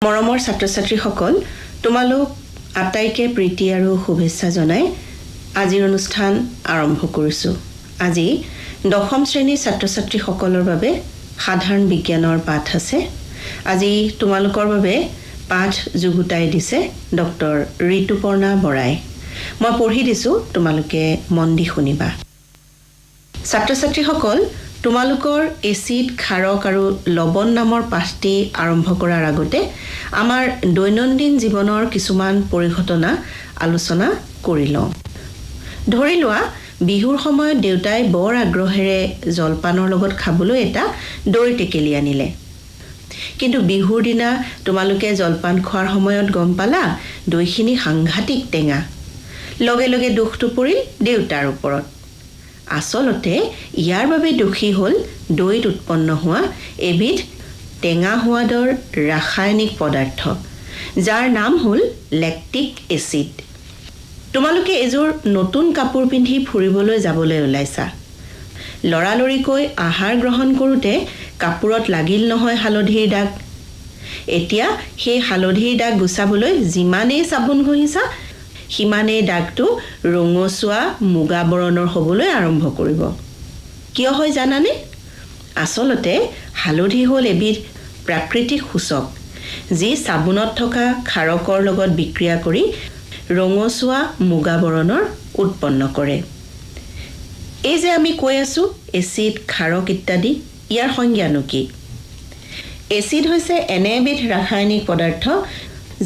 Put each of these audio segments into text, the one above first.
মৰমৰ ছাত্ৰ ছাত্ৰীসকল, তোমালোক আটাইকে প্ৰীতি আৰু শুভেচ্ছা জনাই আজিৰ অনুষ্ঠান আৰম্ভ কৰিছোঁ। আজি দশম শ্ৰেণীৰ ছাত্ৰ ছাত্ৰীসকলৰ বাবে সাধাৰণ বিজ্ঞানৰ পাঠ আছে। আজি তোমালোকৰ বাবে পাঠ যুগুতাই দিছে ডক্টৰ ঋতুপৰ্ণা বৰাই। মই পঢ়ি দিছোঁ, তোমালোকে মন দি শুনিবা। ছাত্ৰ ছাত্ৰীসকল, তোমালোকৰ এচিড, ক্ষাৰক আৰু লৱণ নামৰ পাঠটি আৰম্ভ কৰাৰ আগতে আমাৰ দৈনন্দিন জীৱনৰ কিছুমান পৰিঘটনা আলোচনা কৰি লওঁ। ধৰি লোৱা, বিহুৰ সময়ত দেউতাই বৰ আগ্ৰহেৰে জলপানৰ লগত খাবলৈ এটা দৈৰ টেকেলি আনিলে। কিন্তু বিহুৰ দিনা তোমালোকে জলপান খোৱাৰ সময়ত গম পালা, দৈখিনি সাংঘাতিক টেঙা। লগে লগে দোষটো পৰিল দেউতাৰ ওপৰত। আচলতে ইয়াৰ বাবে দোষী হ'ল দৈত উৎপন্ন হোৱা এবিধ টেঙা সোৱাদৰ ৰাসায়নিক পদাৰ্থ, যাৰ নাম হ'ল লেক্টিক এচিড। তোমালোকে এযোৰ নতুন কাপোৰ পিন্ধি ফুৰিবলৈ যাবলৈ ওলাইছা। লৰালৰিকৈ আহাৰ গ্ৰহণ কৰোঁতে কাপোৰত লাগিল নহয় হালধিৰ দাগ। এতিয়া সেই হালধিৰ দাগ গুচাবলৈ যিমানেই চাবোন ঘঁহিছা, সিমানেই দাগটো ৰঙচুৱা মুগা বৰণৰ হ'বলৈ আৰম্ভ কৰিব। কিয় হয় জানানে? আচলতে হালধি হ'ল এবিধ প্ৰাকৃতিক সূচক, যি চাবোনত থকা ক্ষাৰকৰ লগত বিক্ৰিয়া কৰি ৰঙচুৱা মুগা বৰণৰ উৎপন্ন কৰে। এই যে আমি কৈ আছোঁ এচিড, ক্ষাৰক ইত্যাদি, ইয়াৰ সংজ্ঞানো কি? এচিড হৈছে এনে এবিধ ৰাসায়নিক পদাৰ্থ,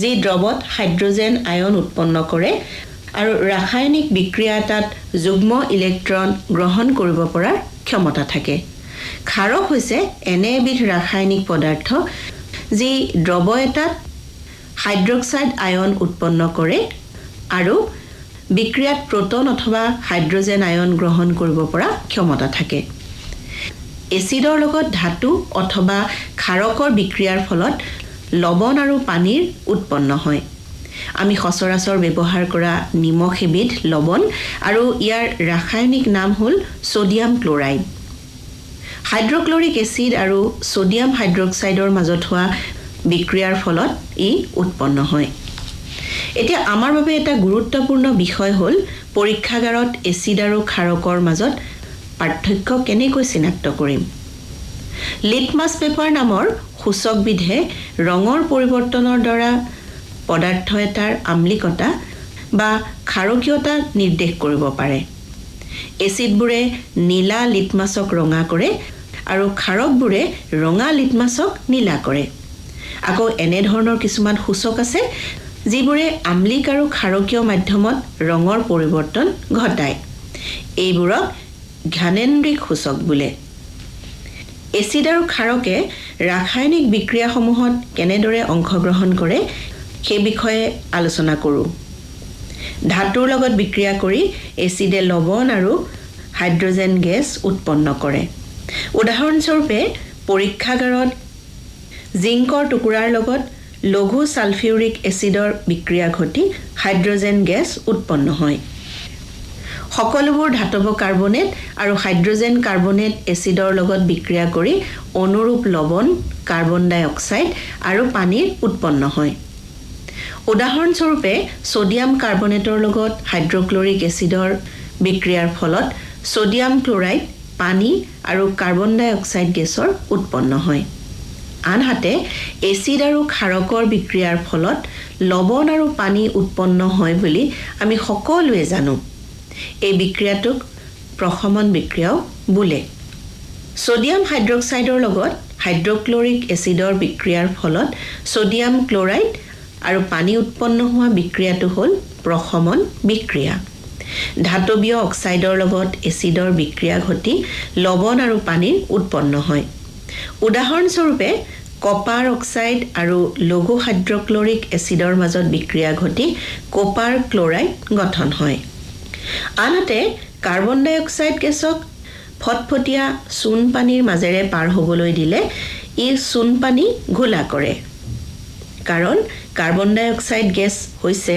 যি দ্ৰৱত হাইড্ৰজেন আয়ন উৎপন্ন কৰে আৰু ৰাসায়নিক বিক্ৰিয়া এটাত যুগ্ম ইলেক্ট্ৰন গ্ৰহণ কৰিব পৰাৰ ক্ষমতা থাকে। ক্ষাৰক হৈছে এনে এবিধ ৰাসায়নিক পদাৰ্থ, যি দ্ৰৱ এটাত হাইড্ৰক্সাইড আয়ন উৎপন্ন কৰে আৰু বিক্ৰিয়াত প্ৰ'টন অথবা হাইড্ৰজেন আয়ন গ্ৰহণ কৰিব পৰা ক্ষমতা থাকে। এচিডৰ লগত ধাতু অথবা ক্ষাৰকৰ বিক্ৰিয়াৰ ফলত লৱণ আৰু পানীৰ উৎপন্ন হয়। আমি সচৰাচৰ ব্যৱহাৰ কৰা নিমখ এবিধ লৱণ আৰু ইয়াৰ ৰাসায়নিক নাম হ'ল ছ'ডিয়াম ক্ল'ৰাইড। হাইড্ৰক্লৰিক এচিড আৰু ছ'ডিয়াম হাইড্ৰক্সাইডৰ মাজত হোৱা বিক্ৰিয়াৰ ফলত ই উৎপন্ন হয়। এতিয়া আমাৰ বাবে এটা গুৰুত্বপূৰ্ণ বিষয় হ'ল, পৰীক্ষাগাৰত এচিড আৰু ক্ষাৰকৰ মাজত পাৰ্থক্য কেনেকৈ চিনাক্ত কৰিম? লিটমাছ পেপাৰ নামৰ সূচকবিধে ৰঙৰ পৰিৱৰ্তনৰ দ্বাৰা পদাৰ্থ এটাৰ আম্লিকতা বা ক্ষাৰকীয়তা নিৰ্দেশ কৰিব পাৰে। এচিডবোৰে নীলা লিটমাছক ৰঙা কৰে আৰু ক্ষাৰকবোৰে ৰঙা লিটমাছক নীলা কৰে। আকৌ এনেধৰণৰ কিছুমান সূচক আছে, যিবোৰে আম্লিক আৰু ক্ষাৰকীয় মাধ্যমত ৰঙৰ পৰিৱৰ্তন ঘটায়। এইবোৰক ঘ্ৰাণেন্দ্ৰিক সূচক বোলে। এচিড আৰু ক্ষাৰকে ৰাসায়নিক বিক্ৰিয়াসমূহত কেনেদৰে অংশগ্ৰহণ কৰে, সেই বিষয়ে আলোচনা কৰোঁ। ধাতুৰ লগত বিক্ৰিয়া কৰি এচিডে লৱণ আৰু হাইড্ৰজেন গেছ উৎপন্ন কৰে। উদাহৰণস্বৰূপে, পৰীক্ষাগাৰত জিংকৰ টুকুৰাৰ লগত লঘু ছালফিউৰিক এচিডৰ বিক্ৰিয়া ঘটি হাইড্ৰজেন গেছ উৎপন্ন হয়। সকলোবোৰ ধাতৱ কাৰ্বনেট আৰু হাইড্ৰজেন কাৰ্বনেট এচিডৰ লগত বিক্ৰিয়া কৰি অনুৰূপ লৱণ, কাৰ্বন ডাই অক্সাইড আৰু পানীৰ উৎপন্ন হয়। উদাহৰণস্বৰূপে, ছ'ডিয়াম কাৰ্বনেটৰ লগত হাইড্ৰক্লৰিক এচিডৰ বিক্ৰিয়াৰ ফলত ছ'ডিয়াম ক্ল'ৰাইড, পানী আৰু কাৰ্বন ডাই অক্সাইড গেছৰ উৎপন্ন হয়। আনহাতে এচিড আৰু ক্ষাৰকৰ বিক্ৰিয়াৰ ফলত লৱণ আৰু পানী উৎপন্ন হয় বুলি আমি সকলোৱে জানো। এই বিক্ৰিয়াটোক প্ৰশমন বিক্ৰিয়াও বোলে। ছ'ডিয়াম হাইড্ৰক্সাইডৰ লগত হাইড্ৰক্লৰিক এচিডৰ বিক্ৰিয়াৰ ফলত ছ'ডিয়াম ক্ল'ৰাইড আৰু পানী উৎপন্ন হোৱা বিক্ৰিয়াটো হ'ল প্ৰশমন বিক্ৰিয়া। ধাতৱীয় অক্সাইডৰ লগত এচিডৰ বিক্ৰিয়া ঘটি লৱণ আৰু পানীৰ উৎপন্ন হয়। উদাহৰণস্বৰূপে, কপাৰ অক্সাইড আৰু লঘু হাইড্ৰক্লৰিক এচিডৰ মাজত বিক্ৰিয়া ঘটি কপাৰ ক্ল'ৰাইড গঠন হয়। আনহাতে কাৰ্বন ডাই অক্সাইড গেছক ফটফটীয়া চূণ পানীৰ মাজেৰে পাৰ হ'বলৈ দিলে ই চূণ পানী ঘোলা কৰে। কাৰণ কাৰ্বন ডাই অক্সাইড গেছ হৈছে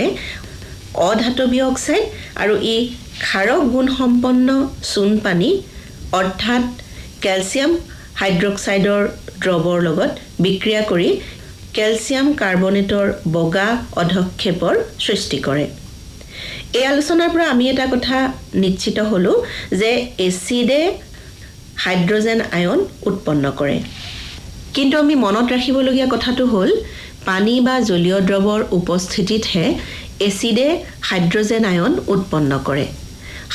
অধাতৱীয় অক্সাইড আৰু ই ক্ষাৰক গুণসম্পন্ন চূণ পানী, অৰ্থাৎ কেলছিয়াম হাইড্ৰক্সাইডৰ দ্ৰৱৰ লগত বিক্ৰিয়া কৰি কেলছিয়াম কাৰ্বনেটৰ বগা অধক্ষেপৰ সৃষ্টি কৰে। এই আলোচনাৰ পৰা আমি এটা কথা নিশ্চিত হ'লোঁ যে এচিডে হাইড্ৰজেন আয়ন উৎপন্ন কৰে। কিন্তু আমি মনত ৰাখিবলগীয়া কথাটো হ'ল, পানী বা জলীয় দ্ৰৱৰ উপস্থিতিতহে এচিডে হাইড্ৰজেন আয়ন উৎপন্ন কৰে।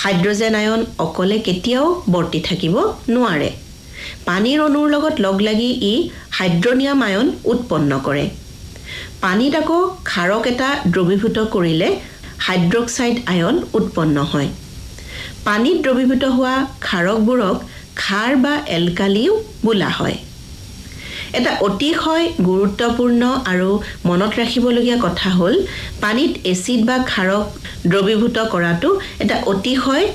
হাইড্ৰজেন আয়ন অকলে কেতিয়াও বৰ্তি থাকিব নোৱাৰে। পানীৰ অণুৰ লগত লগ লাগি ই হাইড্ৰনিয়াম আয়ন উৎপন্ন কৰে। পানীত আকৌ ক্ষাৰক এটা দ্ৰৱীভূত কৰিলে হাইড্ৰক্সাইড আয়ন উৎপন্ন হয়। পানীত দ্ৰৱীভূত হোৱা ক্ষাৰকবোৰক ক্ষাৰ বা এলকালিও বোলা হয়। এটা অতিশয় গুৰুত্বপূৰ্ণ আৰু মনত ৰাখিবলগীয়া কথা হ'ল, পানীত এচিড বা ক্ষাৰক দ্ৰৱীভূত কৰাটো এটা অতিশয়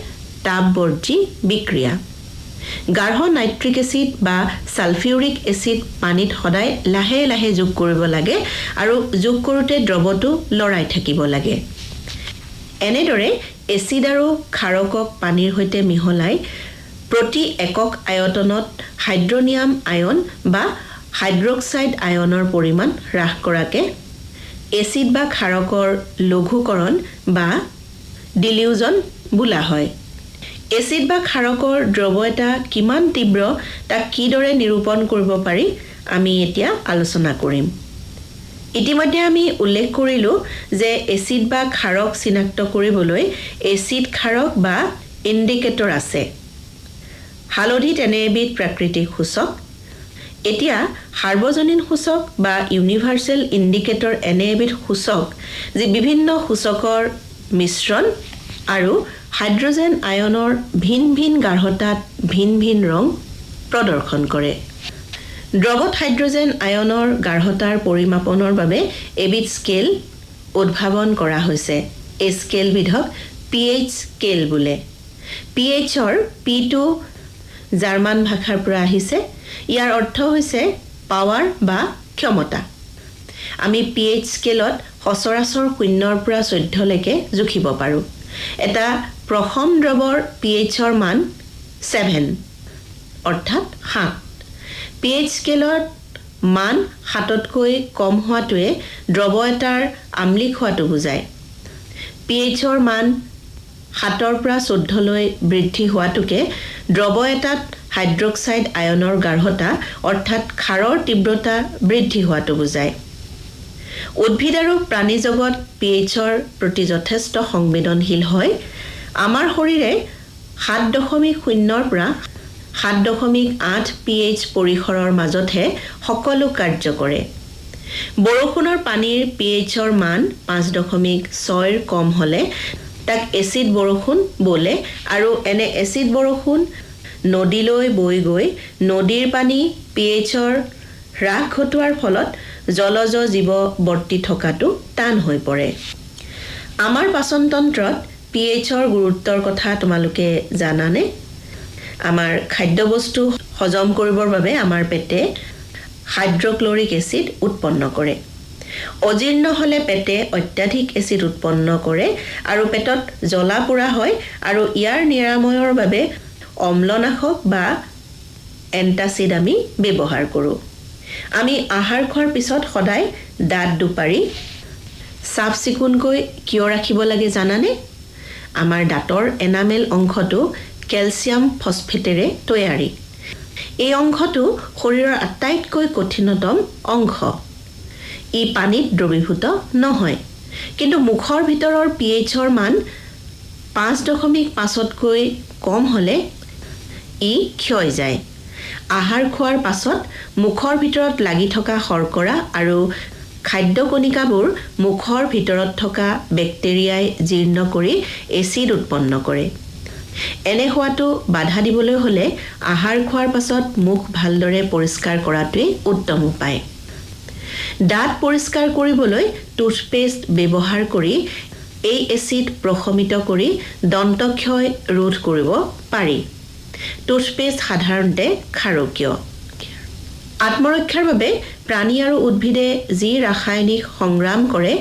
তাপবৰ্জী বিক্ৰিয়া। গাঢ় নাইট্ৰিক এচিড বা ছালফিউৰিক এচিড পানীত সদায় লাহে লাহে যোগ কৰিব লাগে আৰু যোগ কৰোঁতে দ্ৰৱটো লৰাই থাকিব লাগে। এনেদৰে এচিড আৰু ক্ষাৰকক পানীৰ সৈতে মিহলাই প্ৰতি একক আয়তনত হাইড্ৰনিয়াম আয়ন বা হাইড্ৰক্সাইড আয়নৰ পৰিমাণ হ্ৰাস কৰাকে এচিড বা ক্ষাৰকৰ লঘুকৰণ বা ডিলিউজন বোলা হয়। এচিড বা ক্ষাৰকৰ দ্ৰৱ এটা কিমান তীব্ৰ তাক কিদৰে নিৰূপণ কৰিব পাৰি আমি এতিয়া আলোচনা কৰিম। ইতিমধ্যে আমি উল্লেখ কৰিলোঁ যে এচিড বা ক্ষাৰক চিনাক্ত কৰিবলৈ এচিড ক্ষাৰক বা ইণ্ডিকেটৰ আছে। হালধি তেনে এবিধ প্ৰাকৃতিক সূচক। এতিয়া সাৰ্বজনীন সূচক বা ইউনিভাৰ্চেল ইণ্ডিকেটৰ এনে এবিধ সূচক যি বিভিন্ন সূচকৰ মিশ্ৰণ আৰু হাইড্ৰজেন আয়নৰ ভিন ভিন গাঢ়তাত ভিন ভিন ৰং প্ৰদৰ্শন কৰে। দ্ৰৱত হাইড্ৰজেন আয়নৰ গাঢ়তাৰ পৰিমাপনৰ বাবে এবিধ স্কেল উদ্ভাৱন কৰা হৈছে। এই স্কেলবিধক পি এইচ স্কেল বোলে। পি এইচৰ পিটো জাৰ্মান ভাষাৰ পৰা আহিছে। ইয়াৰ অৰ্থ হৈছে পাৱাৰ বা ক্ষমতা। আমি পি এইচ স্কেলত সচৰাচৰ 0ৰ পৰা 14লৈকে জুখিব পাৰোঁ। এটা প্ৰশম দ্ৰৱৰ পি এইচৰ মান 7, অৰ্থাৎ 7। পি এইচ স্কেলত মান 7তকৈ কম হোৱাটোৱে দ্ৰৱ এটাৰ আম্লিক হোৱাটো বুজায়। পি এইচৰ মান 7ৰ পৰা 14লৈ বৃদ্ধি হোৱাটোকে দ্ৰৱ এটাত হাইড্ৰক্সাইড আয়নৰ গাঢ়তা, অৰ্থাৎ ক্ষাৰৰ তীব্ৰতা বৃদ্ধি হোৱাটো বুজায়। উদ্ভিদ আৰু প্ৰাণী জগত পি এইচৰ প্ৰতি যথেষ্ট সংবেদনশীল হয়। আমাৰ শৰীৰে 7.0ৰ পৰা 7.8 পি এইচ পৰিসৰৰ মাজতহে সকলো কাৰ্য কৰে। বৰষুণৰ পানীৰ পি এইচৰ মান 5.6ৰ কম হ'লে তাক এচিড বৰষুণ বোলে আৰু এনে এচিড বৰষুণ নদীলৈ বৈ গৈ নদীৰ পানী পি এইচৰ হ্ৰাস ঘটোৱাৰ ফলত জলজ জীৱ বৰ্তি থকাটো টান হৈ পৰে। আমাৰ পাচনতন্ত্ৰত পি এইচৰ গুৰুত্বৰ কথা তোমালোকে জানানে? আমাৰ খাদ্যবস্তু হজম কৰিবৰ বাবে আমাৰ পেটে হাইড্ৰক্লৰিক এচিড উৎপন্ন কৰে। অজীৰ্ণ হ'লে পেটে অত্যাধিক এচিড উৎপন্ন কৰে আৰু পেটত জ্বলা পোৰা হয় আৰু ইয়াৰ নিৰাময়ৰ বাবে অম্লনাশক বা এণ্টাচিড আমি ব্যৱহাৰ কৰোঁ। আমি আহাৰ খোৱাৰ পিছত সদায় দাঁত দুপাৰি চাফ চিকুণকৈ কিয় ৰাখিব লাগে জানানে? আমাৰ দাঁতৰ এনামেল অংশটো কেলছিয়াম ফছফেটেৰে তৈয়াৰী। এই অংশটো শৰীৰৰ আটাইতকৈ কঠিনতম অংশ। ই পানীত দ্ৰৱীভূত নহয়। কিন্তু মুখৰ ভিতৰৰ পি এইচৰ মান 5.5তকৈ কম হ'লে ই ক্ষয় যায়। আহাৰ খোৱাৰ পাছত মুখৰ ভিতৰত লাগি থকা শৰ্কৰা আৰু খাদ্য কণিকাবোৰ মুখৰ ভিতৰত থকা বেক্টেৰিয়াই জীৰ্ণ কৰি এচিড উৎপন্ন কৰে। এনে হোৱাটো বাধা দিবলৈ হ'লে আহাৰ খোৱাৰ পাছত মুখ ভালদৰে পৰিষ্কাৰ কৰাটোৱেই উত্তম উপায়। দাঁত পৰিষ্কাৰ কৰিবলৈ টুথপেষ্ট ব্যৱহাৰ কৰি এই এচিড প্ৰশমিত কৰি দন্তক্ষয় ৰোধ কৰিব পাৰি। টুথপেষ্ট সাধাৰণতে ক্ষাৰকীয়। আত্মৰক্ষাৰ বাবে প্ৰাণী আৰু উদ্ভিদে যি ৰাসায়নিক সংগ্ৰাম কৰে,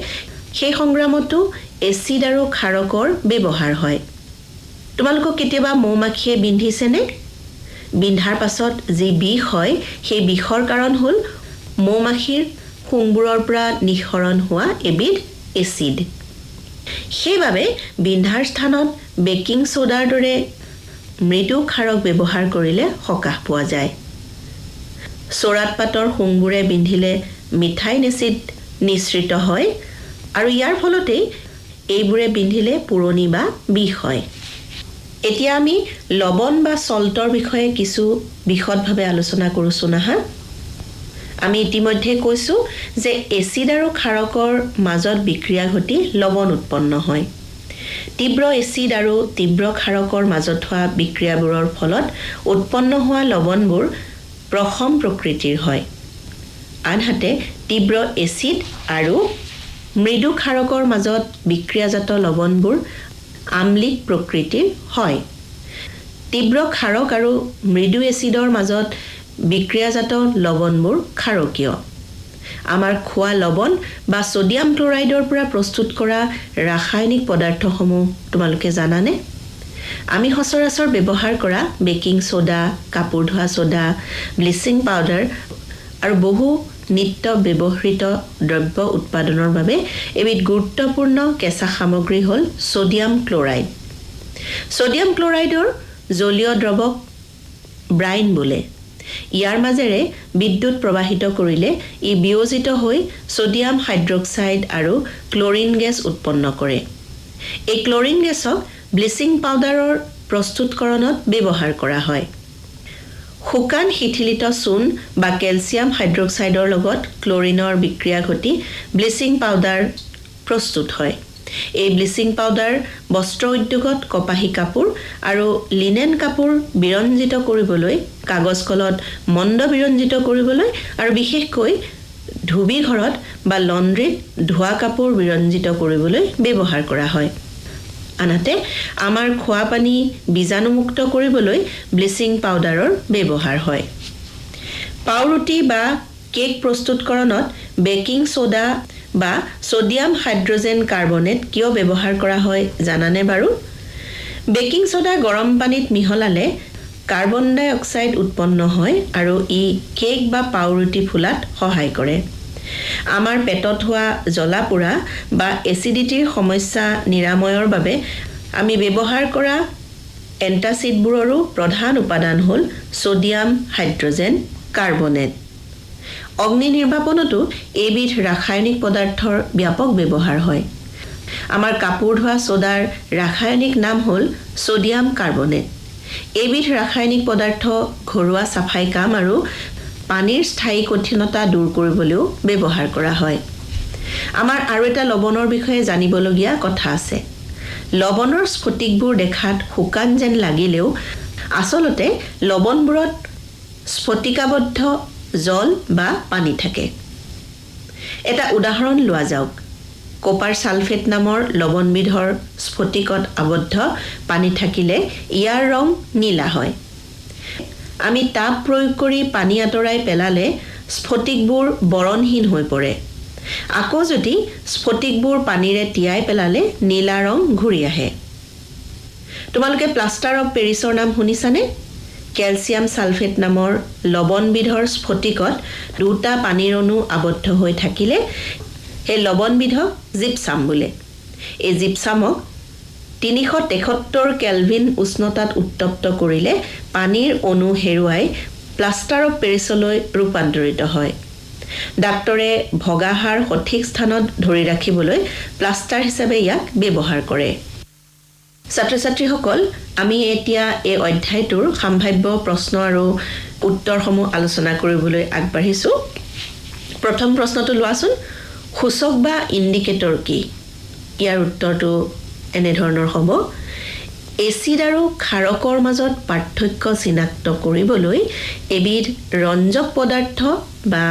সেই সংগ্ৰামতো এচিড আৰু ক্ষাৰকৰ ব্যৱহাৰ হয়। তোমালোকক কেতিয়াবা মৌ মাখিয়ে বিন্ধিছেনে? বিন্ধাৰ পাছত যি বিষ হয়, সেই বিষৰ কাৰণ হ'ল মৌ মাখিৰ শুংবোৰৰ পৰা নিঃসৰণ হোৱা এবিধ এচিড। সেইবাবে বিন্ধাৰ স্থানত বেকিং ছ'ডাৰ দৰে মৃদু ক্ষাৰক ব্যৱহাৰ কৰিলে সকাহ পোৱা যায়। চৰাত পাতৰ শুংবোৰে বিন্ধিলে মিথাইন এচিড নিঃসৃত হয় আৰু ইয়াৰ ফলতেই এইবোৰে বিন্ধিলে পুৰণি বা বিষ হয়। এতিয়া আমি লৱণ বা চল্টৰ বিষয়ে কিছু বিশদভাৱে আলোচনা কৰোঁচোন আহা। আমি ইতিমধ্যে কৈছোঁ যে এচিড আৰু ক্ষাৰকৰ মাজত বিক্ৰিয়া ঘটি লৱণ উৎপন্ন হয়। তীব্ৰ এচিড আৰু তীব্ৰ ক্ষাৰকৰ মাজত হোৱা বিক্ৰিয়াবোৰৰ ফলত উৎপন্ন হোৱা লৱণবোৰ প্ৰশম প্ৰকৃতিৰ হয়। আনহাতে তীব্ৰ এচিড আৰু মৃদু ক্ষাৰকৰ মাজত বিক্ৰিয়াজাত লৱণবোৰ আম্লিক প্ৰকৃতিৰ হয়। তীব্ৰ ক্ষাৰক আৰু মৃদু এচিডৰ মাজত বিক্ৰিয়াজাত লৱণবোৰ ক্ষাৰকীয়। আমাৰ খোৱা লৱণ বা ছ'ডিয়াম ক্লৰাইডৰ পৰা প্ৰস্তুত কৰা ৰাসায়নিক পদাৰ্থসমূহ তোমালোকে জানানে? আমি সচৰাচৰ ব্যৱহাৰ কৰা বেকিং ছ'ডা, কাপোৰ ধোৱা ছ'ডা, ব্লিচিং পাউডাৰ আৰু বহু নিত্য ব্যৱহৃত দ্ৰব্য উৎপাদনৰ বাবে এবিধ গুৰুত্বপূৰ্ণ কেঁচা সামগ্ৰী হ'ল ছ'ডিয়াম ক্লৰাইড। ছ'ডিয়াম ক্লৰাইডৰ জলীয় দ্ৰৱক ব্ৰাইন বোলে। ইয়াৰ মাজেৰে বিদ্যুৎ প্ৰবাহিত কৰিলে ই বিয়োজিত হৈ ছ'ডিয়াম হাইড্ৰক্সাইড আৰু ক্লৰিন গেছ উৎপন্ন কৰে। এই ক্লৰিন গেছক ব্লিচিং পাউডাৰৰ প্ৰস্তুতকৰণত ব্যৱহাৰ কৰা হয়। শুকান শিথিলিত চূণ বা কেলছিয়াম হাইড্ৰক্সাইডৰ লগত ক্লৰিনৰ বিক্ৰিয়া ঘটি ব্লিচিং পাউডাৰ প্ৰস্তুত হয়। এই ব্লিচিং পাউডাৰ বস্ত্ৰ উদ্যোগত কপাহী কাপোৰ আৰু লিনেন কাপোৰ বিৰঞ্জিত কৰিবলৈ, কাগজ কলত মণ্ড বিৰঞ্জিত কৰিবলৈ আৰু বিশেষকৈ ধুবি ঘৰত বা লণ্ড্ৰীত ধোৱা কাপোৰ বিৰঞ্জিত কৰিবলৈ ব্যৱহাৰ কৰা হয়। আনহাতে আমাৰ খোৱা পানী বীজাণুমুক্ত কৰিবলৈ ব্লিচিং পাউডাৰৰ ব্যৱহাৰ হয়। পাউৰুটি বা কেক প্ৰস্তুতকৰণত বেকিং ছ'ডা বা ছ'ডিয়াম হাইড্ৰজেন কাৰ্বনেট কিয় ব্যৱহাৰ কৰা হয় জানানে বাৰু? বেকিং ছ'ডা গৰম পানীত মিহলালে কাৰ্বন ডাই অক্সাইড উৎপন্ন হয় আৰু ই কেক বা পাউৰুটি ফুলাত সহায় কৰে। আমাৰ পেটত হোৱা জ্বলা পোৰা বা এচিডিটিৰ সমস্যা নিৰাময়ৰ বাবে আমি ব্যৱহাৰ কৰা এণ্টাচিডবোৰৰো প্ৰধান উপাদান হ'ল ছ'ডিয়াম হাইড্ৰজেন কাৰ্বনেট। অগ্নি নিৰ্বাপনতো এইবিধ ৰাসায়নিক পদাৰ্থৰ ব্যাপক ব্যৱহাৰ হয়। আমাৰ কাপোৰ ধোৱা ছ'ডাৰ ৰাসায়নিক নাম হ'ল ছ'ডিয়াম কাৰ্বনেট। এইবিধ ৰাসায়নিক পদাৰ্থ ঘৰুৱা চাফাই কাম আৰু পানীৰ স্থায়ী কঠিনতা দূৰ কৰিবলৈও ব্যৱহাৰ কৰা হয়। আমাৰ আৰু এটা লৱণৰ বিষয়ে জানিবলগীয়া কথা আছে। লৱণৰ স্ফটিকবোৰ দেখাত শুকান যেন লাগিলেও আচলতে লৱণবোৰত স্ফটিকাবদ্ধ জল বা পানী থাকে। এটা উদাহৰণ লোৱা যাওক। কপাৰ ছালফেট নামৰ লৱণবিধৰ স্ফটিকত আবদ্ধ পানী থাকিলে ইয়াৰ ৰং নীলা হয়। আমি তাপ প্ৰয়োগ কৰি পানী আঁতৰাই পেলালে স্ফটিকবোৰ বৰণহীন হৈ পৰে। আকৌ যদি স্ফটিকবোৰ পানীৰে তিয়াই পেলালে নীলা ৰং ঘূৰি আহে। তোমালোকে প্লাষ্টাৰ অৱ পেৰিছৰ নাম শুনিছানে? কেলছিয়াম ছালফেট নামৰ লৱণবিধৰ স্ফটিকত দুটা পানীৰ অণু আবদ্ধ হৈ থাকিলে সেই লৱণবিধক জিপছাম বোলে। এই জিপছামক 373 কেলভিন উষ্ণতাত উত্তপ্ত কৰিলে পানীৰ অণু হেৰুৱাই প্লাষ্টাৰ অৱ পেৰিছলৈ ৰূপান্তৰিত হয়। ডাক্তৰে ভগা হাড় সঠিক স্থানত ধৰি ৰাখিবলৈ প্লাষ্টাৰ হিচাপে ইয়াক ব্যৱহাৰ কৰে। ছাত্ৰ ছাত্ৰীসকল, আমি এতিয়া এই অধ্যায়টোৰ সাম্ভাব্য প্ৰশ্ন আৰু উত্তৰসমূহ আলোচনা কৰিবলৈ আগবাঢ়িছোঁ। প্ৰথম প্ৰশ্নটো লোৱাচোন, সূচক বা ইণ্ডিকেটৰ কি? ইয়াৰ উত্তৰটো এনেধৰণৰ হ'ব। এচিড আৰু ক্ষাৰকৰ মাজত পাৰ্থক্য চিনাক্ত কৰিবলৈ এবিধ ৰঞ্জক পদাৰ্থ বা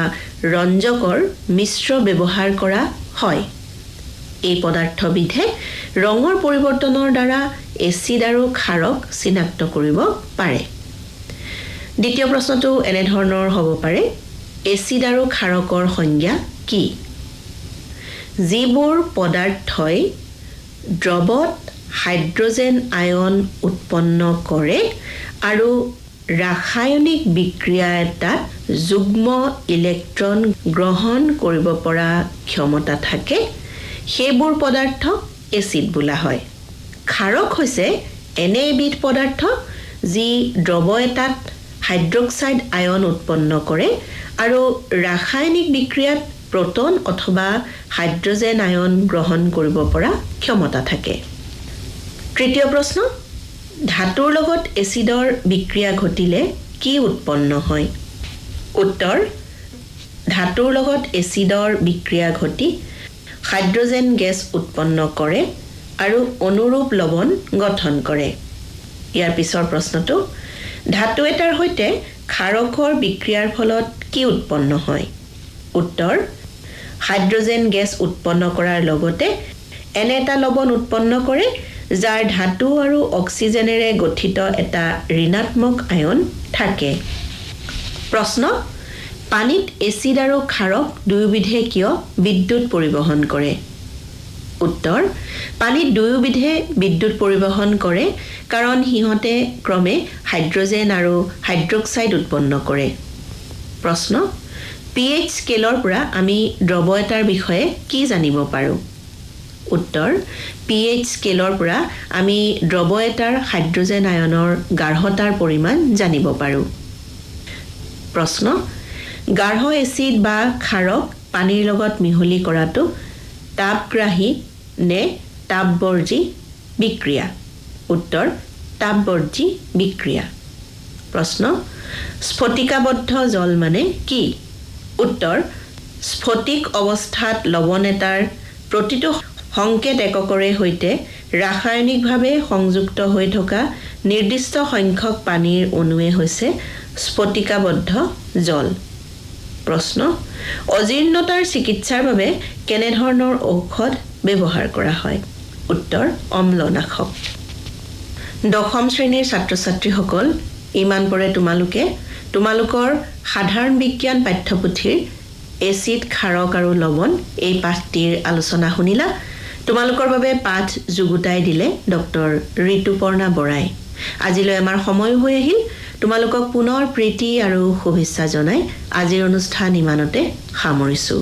ৰঞ্জকৰ মিশ্ৰ ব্যৱহাৰ কৰা হয়। এই পদাৰ্থবিধে ৰঙৰ পৰিৱৰ্তনৰ দ্বাৰা এচিড আৰু ক্ষাৰক চিনাক্ত কৰিব পাৰে। দ্বিতীয় প্ৰশ্নটো এনেধৰণৰ হ'ব পাৰে, এচিড আৰু ক্ষাৰকৰ সংজ্ঞা কি? যিবোৰ পদাৰ্থই দ্ৰৱত হাইড্ৰজেন আয়ন উৎপন্ন কৰে আৰু ৰাসায়নিক বিক্ৰিয়া এটাত যুগ্ম ইলেক্ট্ৰন গ্ৰহণ কৰিব পৰা ক্ষমতা থাকে, সেইবোৰ পদাৰ্থক এচিড বোলা হয়। ক্ষাৰক হৈছে এনে এবিধ পদাৰ্থ যি দ্ৰৱ এটাত হাইড্ৰক্সাইড আয়ন উৎপন্ন কৰে আৰু ৰাসায়নিক বিক্ৰিয়াত প্ৰটন অথবা হাইড্ৰজেন আয়ন গ্ৰহণ কৰিব পৰা ক্ষমতা থাকে। তৃতীয় প্ৰশ্ন, ধাতুৰ লগত এচিডৰ বিক্ৰিয়া ঘটিলে কি উৎপন্ন হয়? উত্তৰ, ধাতুৰ লগত এচিডৰ বিক্ৰিয়া ঘটি হাইড্ৰজেন গেছ উৎপন্ন কৰে আৰু অনুৰূপ লৱণ গঠন কৰে। ইয়াৰ পিছৰ প্ৰশ্নটো, ধাতু এটাৰ সৈতে ক্ষাৰকৰ বিক্ৰিয়াৰ ফলত কি উৎপন্ন হয়? উত্তৰ, হাইড্ৰজেন গেছ উৎপন্ন কৰাৰ লগতে এনে এটা লৱণ উৎপন্ন কৰে যাৰ ধাতু আৰু অক্সিজেনেৰে গঠিত এটা ঋণাত্মক আয়ন থাকে। প্ৰশ্ন, পানীত এচিড আৰু ক্ষাৰক দুয়োবিধে কিয় বিদ্যুৎ পৰিবহণ কৰে? উত্তৰ, পানীত দুয়োবিধে বিদ্যুৎ পৰিবহণ কৰে কাৰণ সিহঁতে ক্ৰমে হাইড্ৰজেন আৰু হাইড্ৰক্সাইড উৎপন্ন কৰে। প্ৰশ্ন, পি এইচ স্কেলৰ পৰা আমি দ্ৰৱ এটাৰ বিষয়ে কি জানিব পাৰোঁ? উত্তৰ, পি এইচ স্কেলৰ পৰা আমি দ্ৰৱ এটাৰ হাইড্ৰজেন আয়নৰ গাঢ়তাৰ পৰিমাণ জানিব পাৰোঁ। প্ৰশ্ন, গাঢ় এচিড বা ক্ষাৰক পানীৰ লগত মিহলি কৰাটো তাপগ্ৰাহী নে তাপবৰ্জী বিক্ৰিয়া? উত্তৰ, তাপবৰ্জী বিক্ৰিয়া। প্ৰশ্ন, স্ফটিকাবদ্ধ জল মানে কি? উত্তৰ, স্ফটিক অৱস্থাত লৱণ এটাৰ প্ৰতিটো সংকেত এককৰে সৈতে ৰাসায়নিকভাৱে সংযুক্ত হৈ থকা নিৰ্দিষ্ট সংখ্যক পানীৰ অণুৱে হৈছে স্ফটিকাবদ্ধ জল। প্ৰশ্ন, অজীৰ্ণতাৰ চিকিৎসাৰ বাবে কেনেধৰণৰ ঔষধ ব্যৱহাৰ কৰা হয়? উত্তৰ, অম্লনাশক। দশম শ্ৰেণীৰ ছাত্ৰ ছাত্ৰীসকল, ইমান পৰে তোমালোকে তোমালোকৰ সাধাৰণ বিজ্ঞান পাঠ্যপুথিৰ এচিড, ক্ষাৰক আৰু লৱণ এই পাঠটিৰ আলোচনা শুনিলা। তোমালোকৰ বাবে পাঠ যুগুতাই দিলে ডক্টৰ ঋতুপৰ্ণা বৰাই। আজিলৈ আমাৰ সময়ো হৈ আহিল। তোমালোকক পুনৰ প্ৰীতি আৰু শুভেচ্ছা জনাই আজিৰ অনুষ্ঠান ইমানতে সামৰিছোঁ।